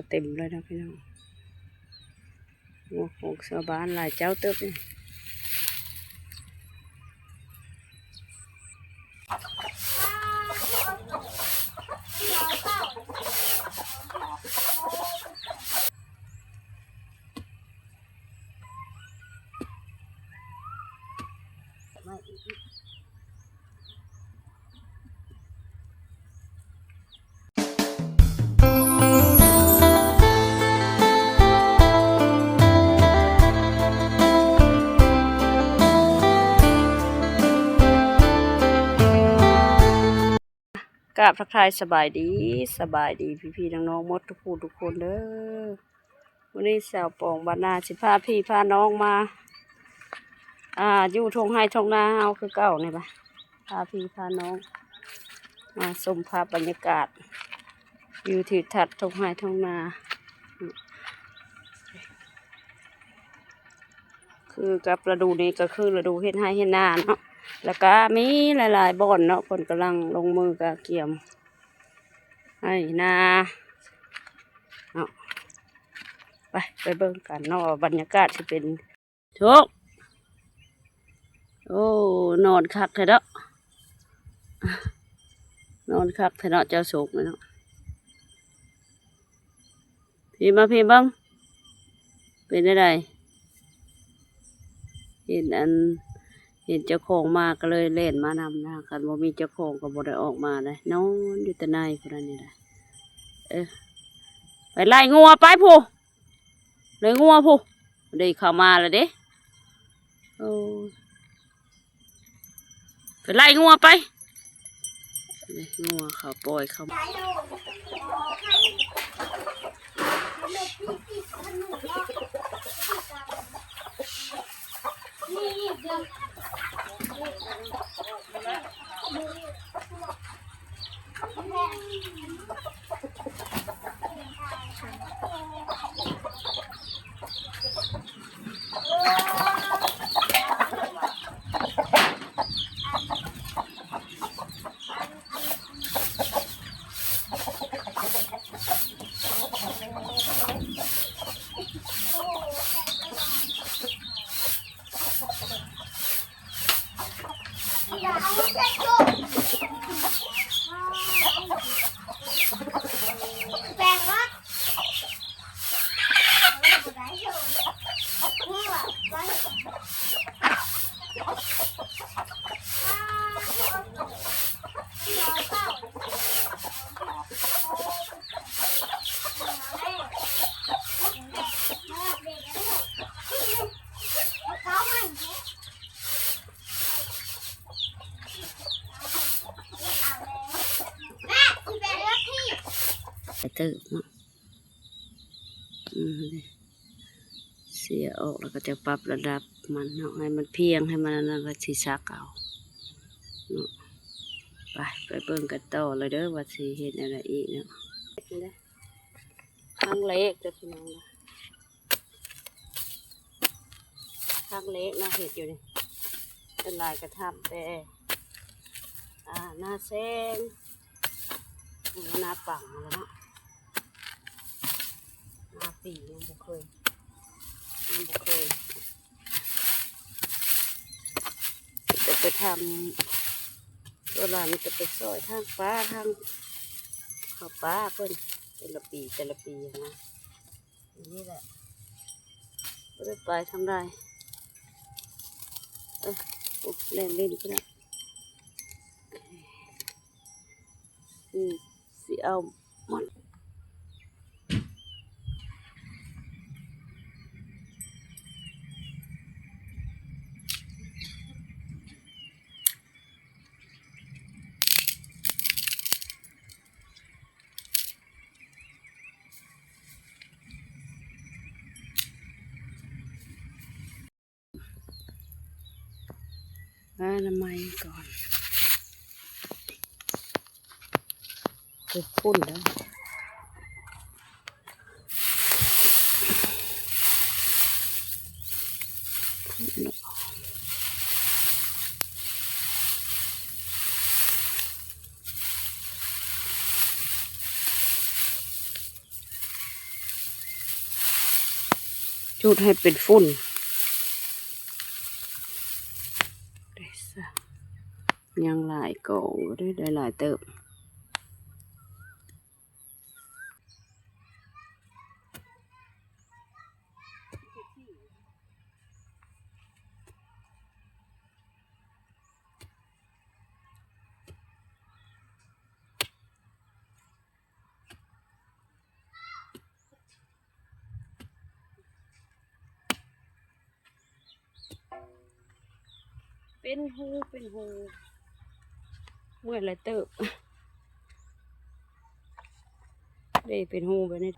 ເຕັມເລີຍເນາະພີ່ນ້ອງ ງົວຂອງຊາວບ້ານຫຼາຍເຈົ້າເຕີບເດ. ກາບທັກທາຍສະບາຍດີ ສະບາຍດີພີ່ໆນ້ອງໆໝົດທຸກຜູ້ທຸກຄົນເດີ. ມື້ນີ້ສາວປອງບ້ານນາຊິພາພີ່ພານ້ອງມາ ອ່າ ຢູ່ທົ່ງໄຮ່ທົ່ງນາເຮົາຄືເກົ່ານີ້ລະ ພາພີ່ພານ້ອງມາຊົມພາບບັນຍາກາດ ວິວທິວທັດທົ່ງໄຮ່ທົ່ງນາ. ຄືກັບລະດູນີ້ກໍຄືລະດູເຮັດໄຮ່ເຮັດນາເນາະ ແລ້ວກໍມີຫຼາຍໆບ່ອນເນາະ ເພິ່ນກຳລັງລົງມືກະກຽມໄຮ່ນາເນາະ. ໄປ ໄປເບິ່ງກັນເນາະ ວ່າບັນຍາກາດຊິເປັນ ໂທ ໂອ້ ນອນຄັກແທ້ເນາະ ນອນຄັກແທ້ເນາະ ເຈົ້າໂຊກນີ້ເນາະ. ພີ້ມາພີ້ເບິ່ງ ເປັນແນວໃດ? ເຫັນອັນ ເຫັນເຈົ້າຂອງມາກໍເລີຍແລ່ນມານຳນະ ຄັນບໍ່ມີເຈົ້າຂອງກໍບໍ່ໄດ້ອອກມາເດ້ ນອນຢູ່ແຕ່ໃນພຸ້ນນັ້ນນີ້ລະ. ເອີ ໄປໄລ່ງົວໄປພຸ້ນ ໄລ່ງົວພຸ້ນ ໄດ້ເຂົ້າມາແລ້ວເດ້. ໂອ້ ໄປໄລ່ງົວໄປ ໄລ່ງົວເຂົາ ປ່ອຍເຂົາ. ກະເຕີບເນາະ ອືມ ເສຍອອກແລ້ວກໍຈະປັບລະດັບມັນເນາະ ໃຫ້ມັນພຽງ ໃຫ້ມັນອັນນັ້ນ ແລ້ວຊິສັກເອົາເນາະ. ໄປ ໄປເບິ່ງກັນຕໍ່ເລີຍເດີ ວ່າຊິເຮັດແນວໃດອີກເນາະ. ຄັ້ງແລກເດີພີ່ນ້ອງເດີ ຄັ້ງແລກເນາະເຮັດຢູ່ນີ້ ສ່ວນຫຼາຍກໍທຳແຕ່ ອ່າ ນາແຊງ ອືມ ນາປັງຫັ້ນແຫຼະເນາະ ນາປີຍັງບໍ່ເຄີຍ ຍັງບໍ່ເຄີຍ ຈະໄປທຳ ສ່ວນຫຼາຍມັນຈະໄປຊ່ອຍທາງປ່າ ທາງເຂົ້າປ່າເພິ່ນ ແຕ່ລະປີ ແຕ່ລະປີຫັ້ນນະ. ນີ້ແຫຼະ ບໍ່ໄດ້ໄປທາງໃດ ເອີ ໂອ້ ແລ່ນຫຼິ້ນພຸ້ນນະ ອືມ ຊິເອົາມັນ. ຫາໜໍ່ໄມ້ກ່ອນ ເປັນຝຸ່ນແລ້ວ. ຈູດໃຫ້ເປັນຝຸ່ນ. ຍັງຫຼາຍກອງຢູ່ເດ້ ໄດ້ຫຼາຍເຕີບ. ເປັນຮູເປັນຮູ ເມື່ອຍຫຼາຍເຕີບ ເດ້ ເປັນຮູແບບນີ້.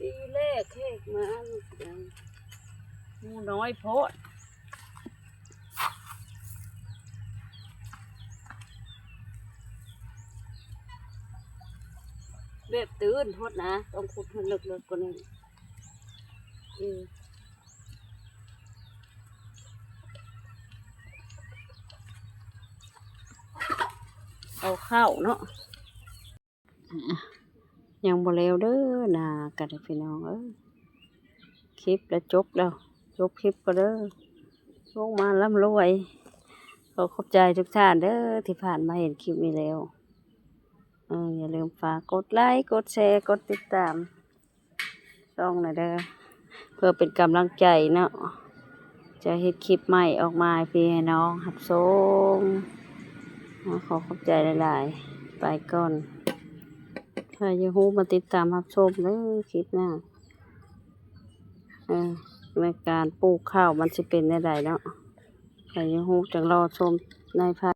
ປີແລກແຮກມາ ໝູນ້ອຍໂພດ ແບບຕື້ນໂພດນະ ຕ້ອງຂຸດໃຫ້ເລິກໆກວ່ານີ້. ອືມ ເອົາເຂົ້າເນາະ ຍັງບໍ່ແລ້ວເດີນາກັນພີ່ນ້ອງເອີຍ. ຄລິບລະຈົບແລ້ວ ຈົບຄລິບກໍເດີ ໂຊກໝານລ່ຳລວຍ. ຂໍຂອບໃຈທຸກທ່ານເດີທີ່ຜ່ານມາເຫັນຄລິບນີ້ແລ້ວ. ເອີ ຢ່າລືມຝາກກົດໄລ ກົດແຊ ກົດຕິດຕາມ ຊ່ອງແດ່ເດີ ເພື່ອເປັນກຳລັງໃຈເນາະ ຈະເຮັດຄລິບໃໝ່ອອກມາໃຫ້ພີ່ໃຫ້ນ້ອງຮັບຊົມ. ຂໍຂອບໃຈຫຼາຍໆ ໄປກ່ອນ. ໃຜຢາກຮູ້ມາຕິດຕາມຮັບຊົມເດີຄລິບໜ້າ ເອີ ໃນການປູກເຂົ້າມັນຊິເປັນແນວໃດເນາະ. ໃຜຢາກຮູ້ຈັ່ງລໍຊົມໃນພາ